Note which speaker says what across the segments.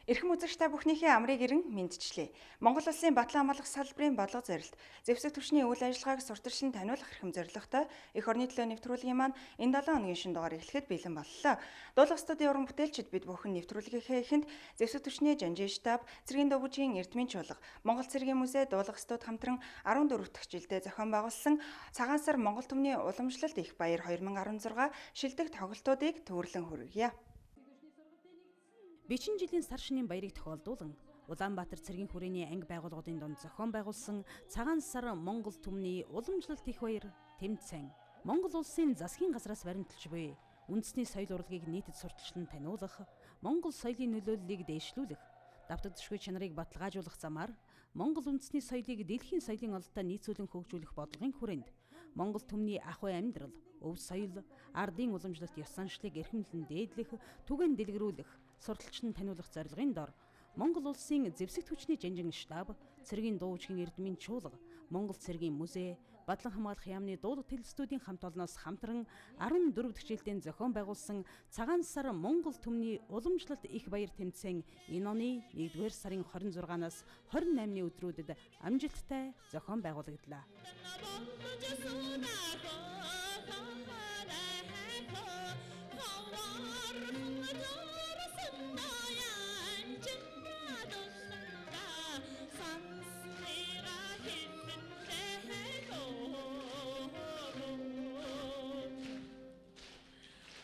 Speaker 1: Эрхэм үзэгч та бүхнийхээ амрыг ирэн мэндчлээ. Монгол Улсын Батлан хамгаалах салбарын бодлого зорилт, зэвсэг түвшний үйл ажиллагааг сурталчлан таниулах эрхэм зорилготой эх орны төлөө нэвтрүүлгийн маань энэ 7 хоногийн шинэ дугаар эхлэхэд бэлэн боллоо. Дуулах студийн уран бүтээлчид бид бүхэн нэвтрүүлгийнхээ эхэнд зэвсэг түвшний Жанжин штаб, цэргийн дуу бүжгийн Эрдмийн чуулга, Монгол цэргийн музей, Дуулах студ хамтран 14 дахь жилдээ зохион байгуулсан Цагаан сар Монгол түмний уламжлалт их баяр 2016 шилдэг тоглолтуудыг төвөрлөн хүргье.
Speaker 2: Бичин жилийн сар шинийн баярыг тохиолдуулан Улаанбаатар цэргийн хүрээний анги байгууллагуудын донд зохион байгуулсан Цагаан сар Монгол түмний уламжлалт их баяр тэмцээн Монгол улсын засгийн газраас баримталж буй үндэсний соёл урлагийг нийтэд сурталчлан таниулах, Монгол соёлын нөлөөллийг дээшлүүлэх, давтагдшгүй чанарыг баталгаажуулах замаар Монгол үндэсний соёлыг дэлхийн соёлын ололттой нийцүүлэн хөгжүүлэх бодлогын хүрээнд Монгол түмний ахуй амьдрал, өв соёл, ардын уламжлалт ёс заншлыг эрхэмлэн дээдлэх, түгээн дэлгэрүүлэх, сурталчлан таниулах зорилгын дор Монгол улсын зэвсэг түвшний жанжин штаб, цэргийн дуу бүжгийн Эрдмийн чуулга, Монгол цэргийн музей, Бадлан хамгаалах яамны дуулах телестудийн хамт олноос хамтран 14 дахь жилдээ зохион байгуулсан Цагаан сар Монгол түмний уламжлалт их баяр тэмцээн энэ оны 1-р сарын 26-наас 28-ны өдрүүдэд амжилттай зохион байгуулагдлаа.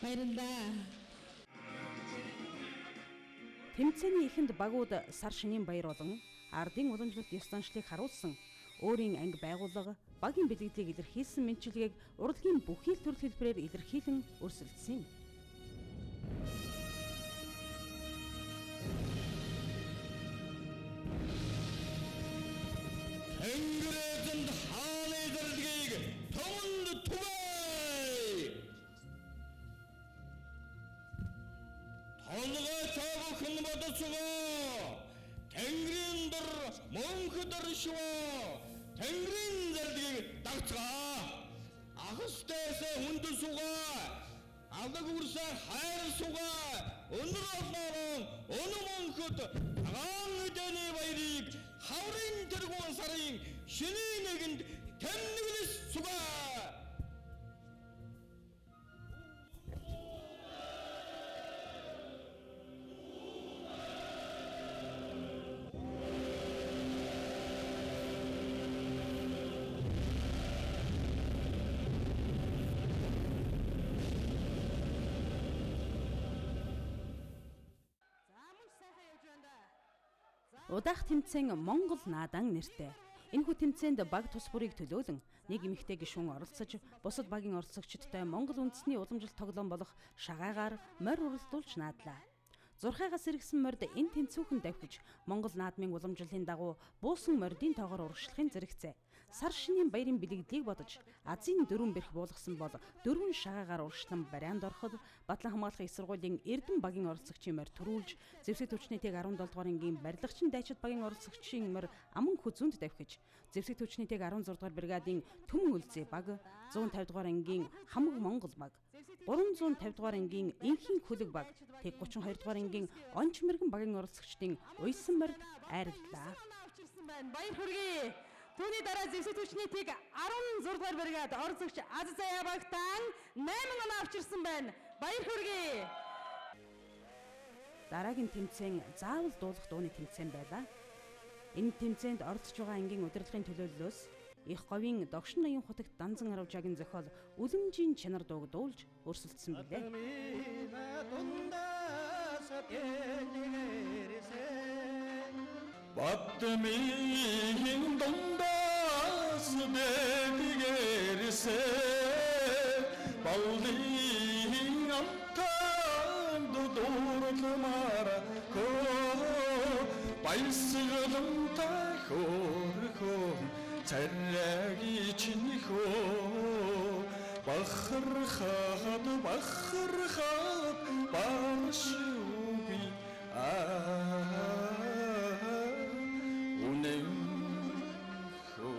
Speaker 3: Баярлалаа.
Speaker 2: Тэмцээний эхэнд багууд сар шинийн баяр болон ардын уламжлалт ёс заншлыг харуулсан өөрийн анги байгууллага, багийн бэлэгдлийг илэрхийлсэн мэдчилгээг урлагийн бүхий л төрөл хэлбэрээр илэрхийлэн өрсөлдсөн юм.
Speaker 4: Тэнгэрээзэнд хааны зэрлэгийг түмэнд түгээе. Толгой та бүхэн бодцгоо. Тэнгэрийн дор мөнх дор шваа. Тэнгэрийн зэрлэгийг дагцгаа. Ахстээс хүнд сугаа. Алаг үрсээ хайр сугаа. Өнөр олноорон өнө мөнхөд цагаан үдэний баярыг хаврын тэргүүн сарын шинийн нэгэнд тэмдэглэс сугаа.
Speaker 2: Удаах тэмцээн Монгол наадан нэртэй. Энэхүү тэмцээнд баг тус бүрийг төлөөлөн нэг эмэгтэй гишүүн оролцож, бусад багийн оролцогчдтой Монгол үндэсний уламжлалт тоглоом болох шагаагаар морь уралдуулж наадлаа. Зурхайгаас сэргэсэн морьд энэ тэнцүүхэн давхиж, Монгол наадмын уламжлалын дагуу буусан морьдын тоогоор урагшлахын зэрэгцээ. Сар шинийн баярын бэлэгдлийг бодож, азийн дөрвөн бэрх буулгасан бол дөрвөн шагаагаар урагшлан барианд ороход Батлан хамгаалах их сургуулийн Эрдэм багийн оролцогчийн морь төрүүлж, зэвсэг түвшний тэг 17 дугаар ангийн барилгачин дайчид багийн оролцогчийн морь аман хүзүүнд давхиж, зэвсэг түвшний тэг 16 дугаар бригадын Түмэн үлзий баг, 150 дугаар ангийн Хамаг Монгол баг, 350 дугаар ангийн Энхийн хүлэг баг, тэг 32 дугаар ангийн Онч мэрэгэн багийн оролцогчдын уйсан морьд айрагдлаа.
Speaker 3: Баяр хүргэе. Түүний дараа зэвсэг түвшний тэг 16 дугаар бригад оролцогч Аз заяа багтаан 8 оноо авчирсан байна. Баяр хүргэе.
Speaker 2: Дараагийн тэмцээн заавал дуулах дууны тэмцээн байлаа. Энэ тэмцээнд оролцож байгаа ангийн удирдлагын төлөөллөөс их говийн Догшин ноён хутагт Данзан Аравжаагийн зохиол Үлэмжийн чанар дууг дуулж өрсөлдсөн билээ.
Speaker 4: Бадмийн дундаас дэдгэрсэ баллын амтанд дуурлмаар хөө баясгалантай хөөрхөн царайгийн чинь хөө бахархаад бахархаад баршгүй аа үнэн хөө.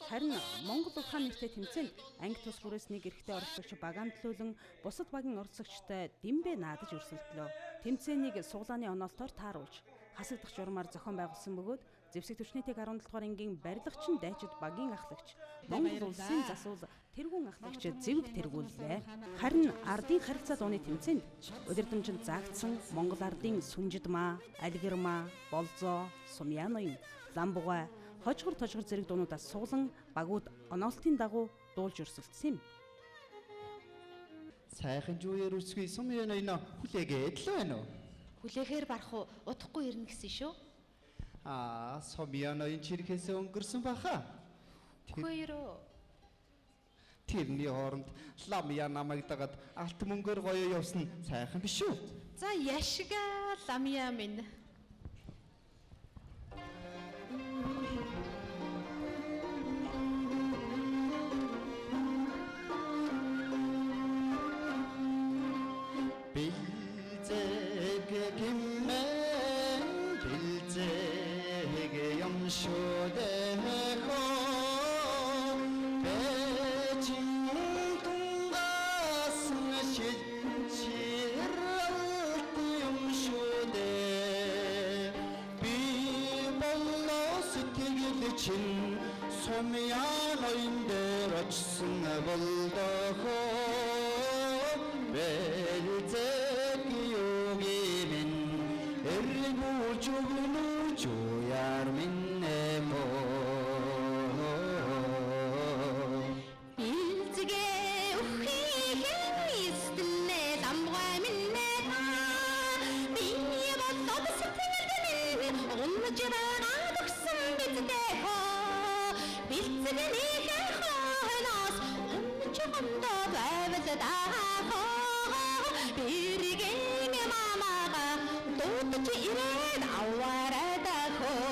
Speaker 5: Хоёр
Speaker 2: Харин Монгол ухаан нэртэй тэмцээнд анги тус бүрээс нэг эрэгтэй оролцогч багаан төлөөлөн бусад багийн оролцогчтой дэмбэ наадаж өрсөлдлөө. Тэмцээнийг суглааны оноолтоор тааруулж хасагдах журмаар зохион байгуулсан бөгөөд зэвсэг түвшний тэг 17 дугаар ангийн барилгачин дайчид багийн ахлагч Монгол улсын засвал тэргүүн ахлагч Зэвэг тэргүүллээ. Харин ардын харилцаа дууны тэмцээнд удирдамжинд заагдсан Монгол ардын Сүнжидмаа, Алгирмаа, Болзоо, Сумьяноён, Ламбугай, Хожгор тожгор зэрэг дуунуудаас суглан багууд оноолтын дагуу дуулж өрсөлдсөн юм.
Speaker 5: Сайхан жүүер үсгүй Сумьяноёно хүлээгээд л байна уу?
Speaker 6: Хүлээхээр барах уу? Удахгүй ирнэ гэсэн шүү.
Speaker 5: Аа, Сумьяноён чирхээсээ өнгөрсөн баха.
Speaker 6: Үгүй юу.
Speaker 5: Тэрний хооронд Ламья намайг дагаад алт мөнгөөр гоё явсан сайхан биш үү?
Speaker 6: За яшга Ламья минь.
Speaker 5: Бэлзэг гимэн бэлзэг юм шүү дээ хоо бэчин тунгаас шилчирэлт юм шүү дээ би боллоо сэтгэл чинь Сумьяноён дээр очсон болдохоо бэлзэг юги минь эргүүлж өгнө жуяар минь
Speaker 6: Бэлзгээ үхийхэн эстэнэ ламгай минь та би болоод сэтгэл минь унж байгаа төгсөн бидтэй хоо бэлзгэнийхэн хойноос унж гондоо байвал даа хоо бэргийн мамаага дуудаж ирээд аваарай даа хоо.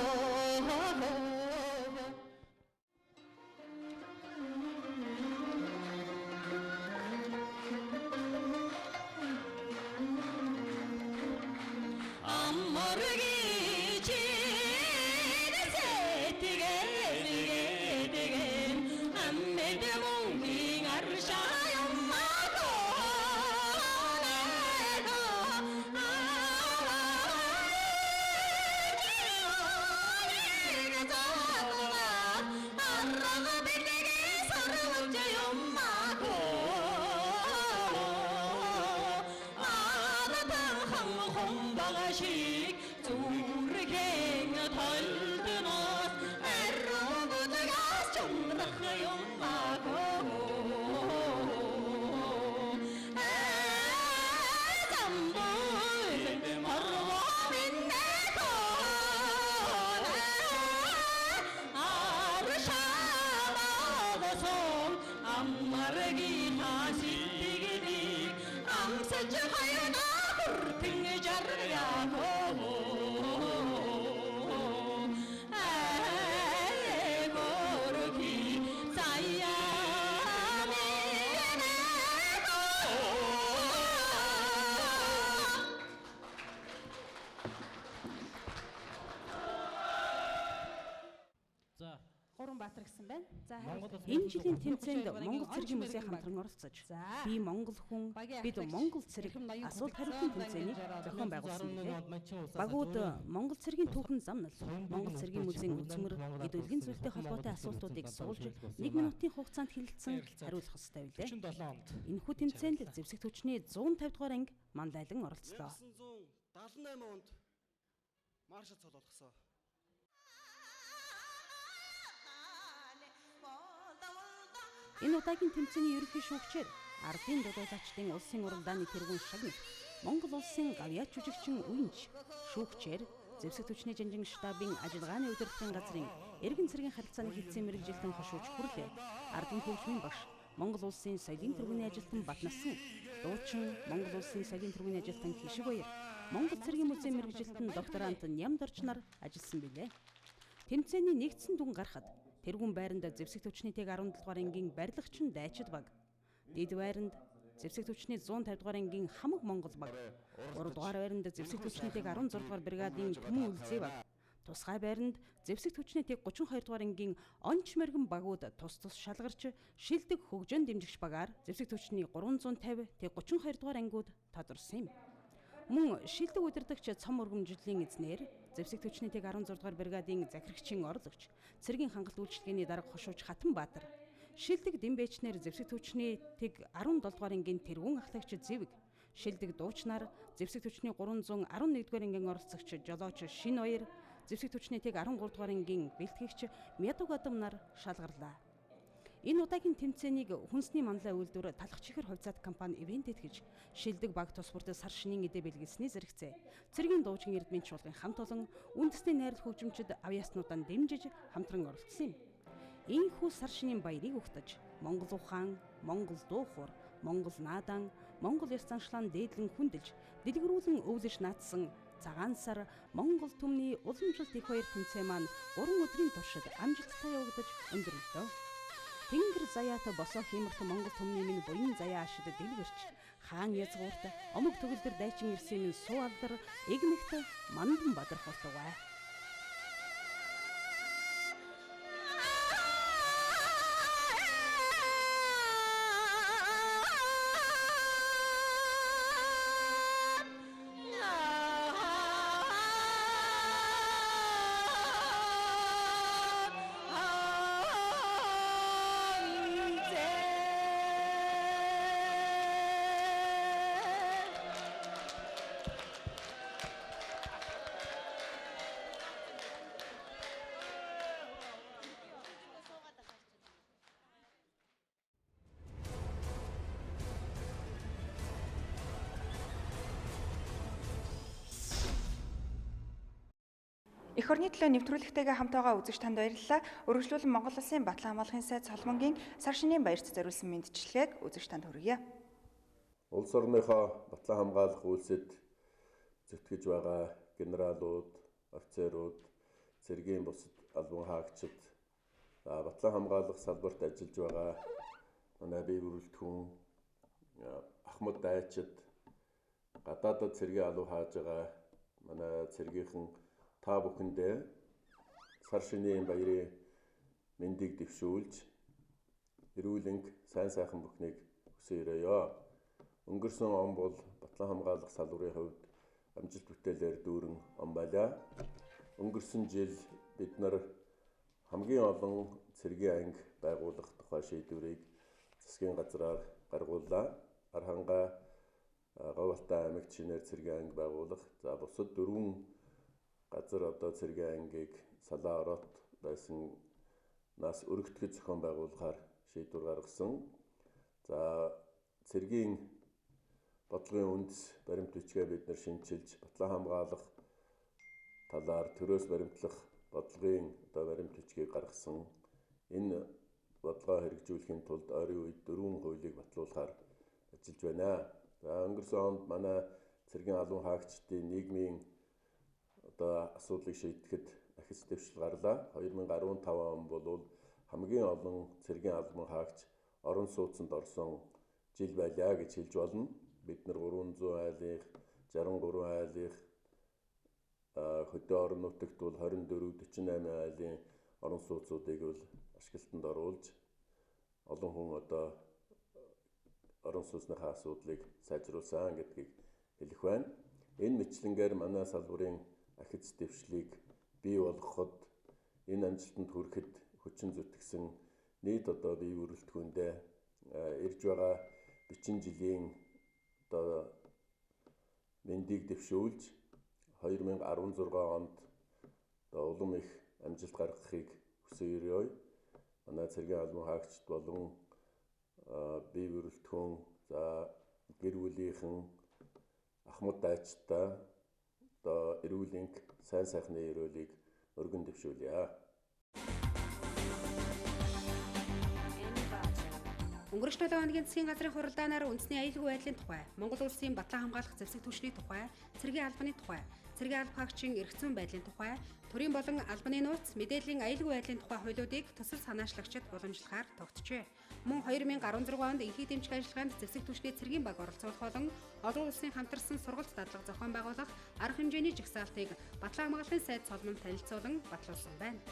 Speaker 3: Шиг зүрхэн толдмоос ариун бүлгээс чундрах юм аа. Амсаж хаяна хүртэн жаргах
Speaker 2: Баатар гэсэн байна. За энэ жилийн тэмцээнд Монгол цэргийн музей хамтран оролцож би Монгол хүн, бид Монгол цэрэг асуулт хариултын тэмцээнийг зохион байгуулсан билээ. Багууд Монгол цэргийн түүхэн замнал, Монгол цэргийн музейн үзмэр, эд үлгэн зүйлтэй холбоотой асуултуудыг суулж 1 минутын хугацаанд хэлэлцэн хариулах ёстой билээ. Энэхүү тэмцээнд зэвсэг түвшний 150 дугаар анги Манлайлан оролцлоо.
Speaker 7: 1978 онд маршал цол болгосон.
Speaker 2: Энэ удаагийн тэмцээний ерөнхий шүүгчээр ардын дуудлагчдын улсын уралдааны тэргүүн шагнал Монгол улсын гавьяач жүжигчин Үенч, шүүгчээр зэвсэг түвшний жанжин штабын ажиллагааны удирдлагын газрын эргэн цэргийн харилцааны хэлтсийн мэргэжилтэн хошууч Хүрлээ, ардын хөгжмийн багш Монгол улсын соёлын тэргүүний ажилтан Батнасан, дуучин Монгол улсын соёлын тэргүүний ажилтан Хишиг Баяр, Монгол цэргийн музейн мэргэжилтэн докторант Нямдорч нар ажилласан билээ. Тэмцээний нэгдсэн дүн гарахад тэргүүн байранд зэвсэг түвшний тэг 17 дугаар ангийн барилгачин дайчид баг, дэд байранд зэвсэг түвшний 150 дугаар ангийн хамаг Монгол баг, 3 дугаар байранд зэвсэг түвшний тэг 16 дугаар бригадын түмэн үлзий баг, Тусгай байранд зэвсэг түвшний тэг 32 дугаар ангийн онч мэрэгэн багууд тус тус шалгарч шилдэг хөгжөөн дэмжигч багаар зэвсэг түвшний 350 тэг 32 дугаар ангиуд тодорсон юм. Мөн шилдэг удирдагч цом өргөмжлийн эзнэр зэвсэг түвшний тэг 16 дугаар бригадын захирагчийн орлогч цэргийн хангалт үйлчилгээний дарга хошууч Хатанбаатар, шилдэг дэмбэчнэр зэвсэг түвшний тэг 17 дугаар ангийн тэргүүн ахлагч Зэвэг, шилдэг дуучнаар зэвсэг түвшний 311 дугаар ангийн оролцогч Жолооч Шинэ Баяр, зэвсэг түвшний тэг 13 дугаар ангийн бэлтгэгч Мядуг Адам нар шалгарлаа. Энэ удаагийн тэмцээнийг хүнсний манлай үйлдвэр Талах чихэр хувьцаат компани ивент тэтгэж шилдэг баг тус бүртээ сар шинийн эдэ бэлгэлсний зэрэгцээ. Цэргийн дуужгийн эрдмийн чуулган хамт олон үндэсний найрлах хөгжимчид авьяаснуудаа дэмжиж хамтран оролцсон юм. Ийхүү сар шинийн баярыг өгтөж Монгол ухаан, Монгол дуухур, Монгол наадан, Монгол ёс заншлаан дээдлэн хүндэлж, дэлгэрүүлэн өвлөж наадсан цагаан сар Монгол түмний уламжлалт их баяр тэмцээн маань 3 өдрийн туршид амжилттай явагдаж өндөрлөлөө. Тэнгэр заяат босоо хиймэрт Монгол түмний минь буян заяа ашид дэлгэрч хаан язгуурт омог төгөлдөр дайчин ирсэн минь суу алдар эгнэгт мандан бадрах болтугай.
Speaker 1: Эх орны төлөө нэвтрүүлэгтэйгээ хамт байгаа үзэгч танд баярлалаа. Өргөжлүүлэн Монгол Улсын Батлан хамгаалахын сайд Соломонгийн сар шинийн баярт зориулсан мэндчилгээг үзэгч танд хүргье.
Speaker 8: Улс орныхоо батлан хамгаалах үйлсэд зүтгэж байгаа генералууд, офицерууд, цэргийн бусад албан хаагчид, батлан хамгаалах салбарт ажиллаж байгаа манай бие бүрэлдэхүүн, ахмад дайчид, гадаадад цэргийн алуу хааж байгаа манай цэргийнхэн та бүхэндээ сар шинийн баярын мэндийг дэвшүүлж эрүүл энх сайн сайхан бүхнийг хүсэн өрөөё. Өнгөрсөн он бол батлан хамгаалах салбарын хувьд амжилт бүтээлээр дүүрэн он байлаа. Өнгөрсөн жил бид нар хамгийн олон цэргийн анги байгуулах тухай шийдвэрийг засгийн газраар гаргууллаа. Архангаа Говьалтай аймагт шинээр цэргийн анги байгуулах, за бусад 4 газар одоо цэргийн ангийг салаа ороот байсан нас өргөтгөж зохион байгуулахаар шийдвэр гаргасан. За цэргийн бодлогын үндэс баримт бичгээ бид нар шинчилж батлан хамгаалах талаар төрөөс баримтлах бодлогын одоо баримт бичгийг гаргасан. Энэ бодлогоо хэрэгжүүлэхийн тулд ойрын үед 4 хуулийг батлуулахаар ажиллаж байна. За өнгөрсөн онд манай цэргийн албан хаагчдын нийгмийн одоо асуудлыг шийдэхэд ахиц дэвшил гарлаа. 2015 он бол хамгийн олон цэргийн албан хаагч орон сууцнд орсон жил байлаа гэж хэлж болно. Бид нар 300 айлынх, 63 айлынх, хөдөө орон нутагт бол 24, 48 айлын орон сууцуудыг бол ашиглалтанд оруулж олон хүн одоо орон сууцныхаа асуудлыг сайжруулсан гэдгийг хэлэх байна. Энэ мэтлэнгээр манай салбарын ахиц дэвшлийг бий болгоход энэ амжилтанд хүрэхэд хүчин зүтгэсэн нийт одоо бие бүрэлдэхүүндээ ирж байгаа бичин жилийн одоо мэндийг дэвшүүлж 2016 онд одоо улам их амжилт гаргахыг хүсэн өрөөе. Манай цэргийн албан хаагчид болон бие бүрэлдэхүүн, за гэр бүлийнхэн, ахмад дайчдаа одоо эрүүл энх сайн сайхны өрөөлийг өргөн дэвшүүлье.
Speaker 9: Өнгөрөх 7 хоногийн засгийн газрын хуралдаанаар үндэсний аюулгүй байдлын тухай, Монгол Улсын батлан хамгаалах зэвсэг түвшний тухай, цэргийн албаны тухай, цэргийн алба хаагчийн эрх зүйн байдлын тухай, төрийн болон албаны нууц, мэдээллийн аюулгүй байдлын тухай хуулиудыг төсөл санаачлагчид уламжлахаар тогтжээ. Мөн 2016 онд энхийг дэмжих ажиллагаанд зэвсэг түвшний цэргийн баг оролцуулах болон олон улсын хамтарсан сургалт дадлага зохион байгуулах арга хэмжээний жагсаалтыг Батлан хамгааллын сайд Соломон танилцуулан батлуулсан байна.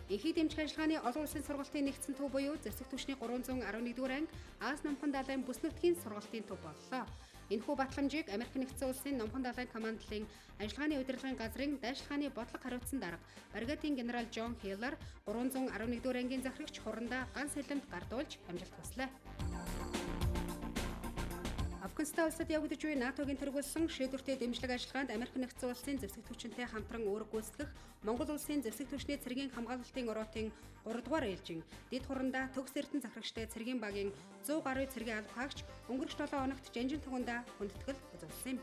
Speaker 9: Энхийг дэмжих ажиллагааны олон улсын сургалтын нэгдсэн төв буюу зэвсэг түвшний 311 дугаар анги Аз Номхон далайн бүс нутгийн сургалтын төв боллоо. Энэхүү батламжийг Америк нэгдсэн улсын Номхон далайн командлын ажиллагааны удирдлагын газрын дайчилгааны бодлого хариуцсан дарга бригадын генерал Джон Хиллер 311 дугаар ангийн захирагч хурандаа ган сэлэмд гардуулж амжилт хүслээ. Афганистан улсад явагдаж буй НАТО-гийн тэргүүлсэн шийдвэртэй дэмжлэг ажиллагаанд Америк нэгдсэн улсын зэвсэг түвшинтэй хамтран үүрэг гүйцэтгэх Монгол улсын зэвсэг түвшний цэргийн хамгаалалтын ороотын 3 дугаар ээлжин дэд хурандаа төгс эрдэнэ захирагчтай цэргийн багийн 100 гаруй цэргийн алба хаагч өнгөрөх 7 хоногт Жанжин тугандаа хүндэтгэл үзүүлсэн юм.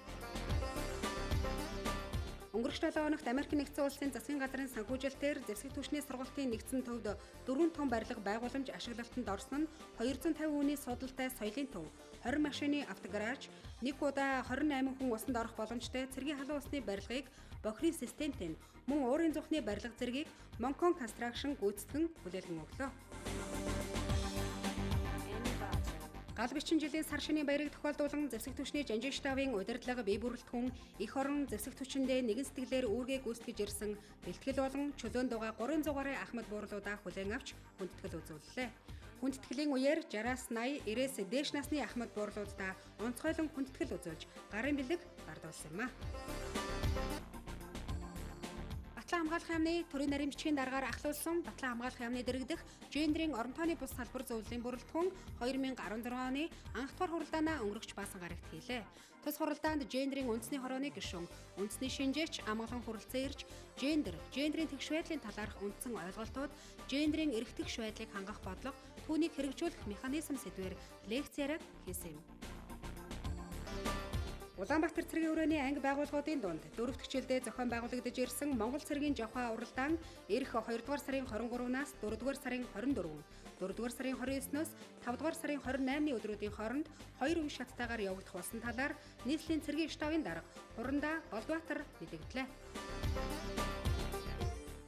Speaker 9: Өнгөрөх 7 хоногт Америк нэгдсэн улсын засгийн газрын санхүүжилтээр зэвсэг түвшний сургалтын нэгдсэн төвд 4 том барилга байгууламж ашиглалтанд орсон нь 250 хүний суудалтай соёлын төв, 20 машины автогараж, нэг удаа 28 хүн усанд орох боломжтой цэргийн халуун усны барилгыг бохирын системтэй нь мөн уурын зүхний барилга зэргийг Moncon Construction гүйцэтгэн хүлээлгэн өглөө. Гал бичин жилийн сар шинийн баярыг тохиолдуулан зэвсэг түвшний Жанжин штабын удирдлага бие бүрэлдэхүүн эх орон зэвсэг түвшиндээ нэгэн сэтгэлээр үүргээ гүйцэтгэж ирсэн бэлтгэл болон чөлөөн дугаа 300 гаруй ахмад буурлуудаа хүлээн авч хүндэтгэл үзүүллээ. Хүндэтгэлийн үеэр 60-аас 80, 90-ээс дээш насны ахмад буурлуудаа онцгойлон хүндэтгэл үзүүлж гарын бэлэг гардуулсан юм а. Батлан хамгаалах яамны төрийн нарийн бичгийн даргаар ахлуулсан Батлан хамгаалах яамны дэрэгдэх гендрийн орон тооны бус салбар зөвлөлийн бүрэлдэхүүн 2016 оны анх дахь хуралдаанаа өнгөрөгч баасан гарагт хийлээ. Тус хуралдаанд гендрийн үндэсний хорооны гишүүн, үндэсний шинжээч амгалан хүрэлцэн ирж гендер, гендрийн тэгш байдлын талаарх үндсэн ойлголтууд, гендрийн эрх тэгш байдлыг хангах бодлого, түүнийг хэрэгжүүлэх механизм сэдвээр лекц яриаг хийсэн юм. Улаанбаатар цэргийн өрөөний анги байгууллагуудын дунд дөрөв дэх жилдээ зохион байгуулагдаж ирсэн Монгол цэргийн жавхаа уралдаан ирэх 2 дугаар сарын 23-наас 4 дугаар сарын 24, 4 дугаар сарын 29-ноос 5 дугаар сарын 28-ны өдрүүдийн хооронд 2 үе шаттайгаар явагдах болсон талаар нийслэлийн цэргийн штабын дарга Хурандаа Болдбаатар мэдэгдлээ.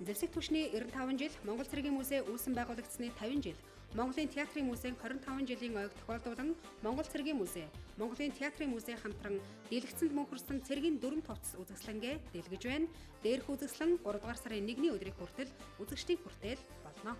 Speaker 9: Зэвсэг түвшний 95 жил, Монгол цэргийн музей үүсэн байгуулагдсаны 50 жил, Монголын театрын музейн 25 жилийн ойг тохиолдуулан Монгол цэргийн музей, Монголын театрын музей хамтран дэлгэцэнд мөнхөрсөн цэргийн дөрвөн хувцас үзэсгэлэнгээ дэлгэж байна. Дээрх үзэсгэлэн 3 дугаар сарын 1-ний өдрийг хүртэл үзэгчдийн хүртэл болно.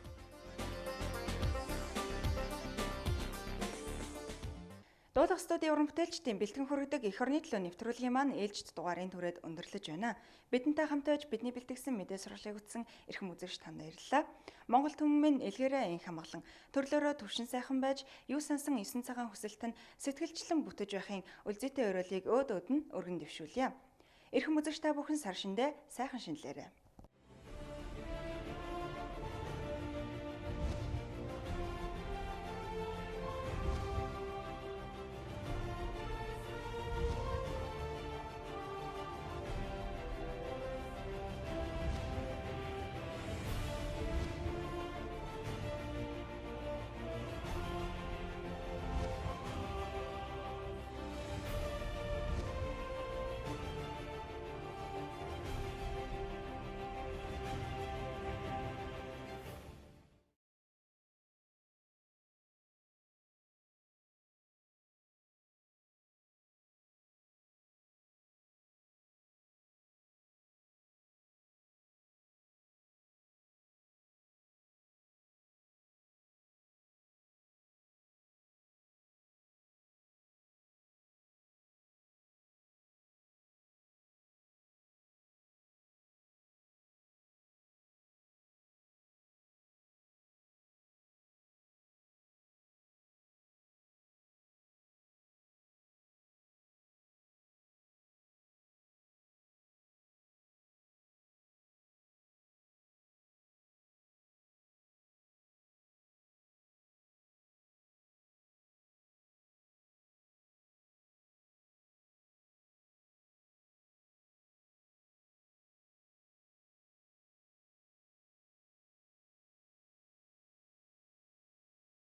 Speaker 1: Дуулах студийн уран бүтээлчдийн бэлтгэн хүргэдэг эх орны төлөө нэвтрүүлгийн маань ээлжит дугаарын түрээд өндөрлөж байна. Бидэнтэй хамт байж бидний бэлтгэсэн мэдээ сургалыг үзсэн эрхэм үзэгч танд баярлалаа. Монгол түмэн минь элгээрээ инх хамгаалан төрлөөрөө төвшин сайхан байж юу сансан 9 цагаан хүсэлт нь сэтгэлчлэн бүтэж байхын үлзийтэй өрөөлийг өөд өөд нь өргөн дэвшүүлье. Эрхэм үзэгч та бүхэн сар шиндээ сайхан шинэлээрэй.